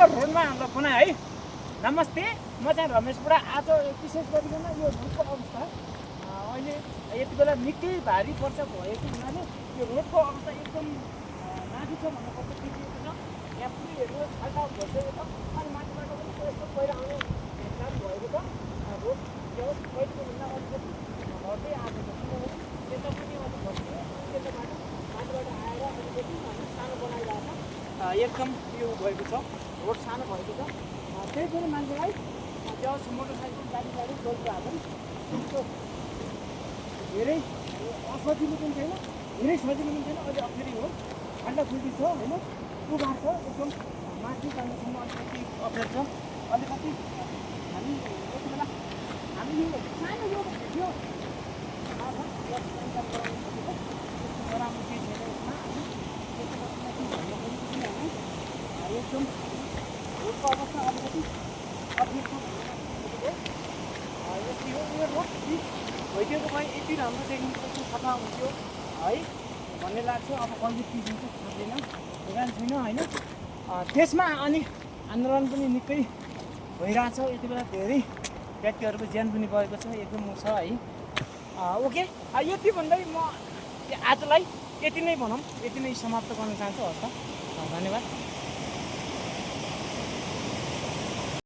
रोडमा हाम्रो कुना है। नमस्ते, म चाहिँ रमेश बुढा। आज विशेष गरिकन यो रोडको अवस्था अहिले यति बेला निकै भारी वर्षा भएको हुनाले यो रोडको अवस्था एकदम नाजुक छ भन्नुपर्छ। देखिएको छ यहाँ पुरै हेर्नु खाल्टा भइसकेको छ अनि माथिबाट पनि यस्तो पहिरो आउने काम भएको छ। रोड पहिलेको भन्दा अलिकति घट्दै आएको छ किनभने त्यता पनि अलिक घट्यो त्यताबाट माथिबाट आएर अलिकति सानो बनाइरहेको छ। एकदम यो भएको छ रोड सानो भएको छ। त्यही पनि मान्छेलाई जस मोटरसाइकल गाडी चलिरहेको त्यस्तो धेरै असजिलो पनि छैन धेरै सजिलो पनि छैन। अहिले अप्ठ्यारै हो खाल्टा खुल्टी छ होइन उभार छ एकदम माथि जानुसम्म अलिकति अप्ठ्यारो छ। अलिकति हामी यति बेला हामी यो सानो यो भेट्यो नराम्रो केही छैन यसमा हामी त्यसो एकदम रोडको अवस्था अलिकति अप्ठ्यारो छ। यो रोड भइदिएको भए यति राम्रो देखिन्छ सफा हुन्थ्यो है भन्ने लाग्छ। अब कहिले पिसिन्छ थाहा छैन छैन होइन। त्यसमा अनि आन्दोलन पनि निकै भइरहेछ। यति बेला धेरै व्यक्तिहरूको ज्यान पनि गएको छ एकदम छ है। ओके यति भन्दै म आजलाई यति नै भनौँ यति नै समाप्त गर्न चाहन्छु। हस् त धन्यवाद।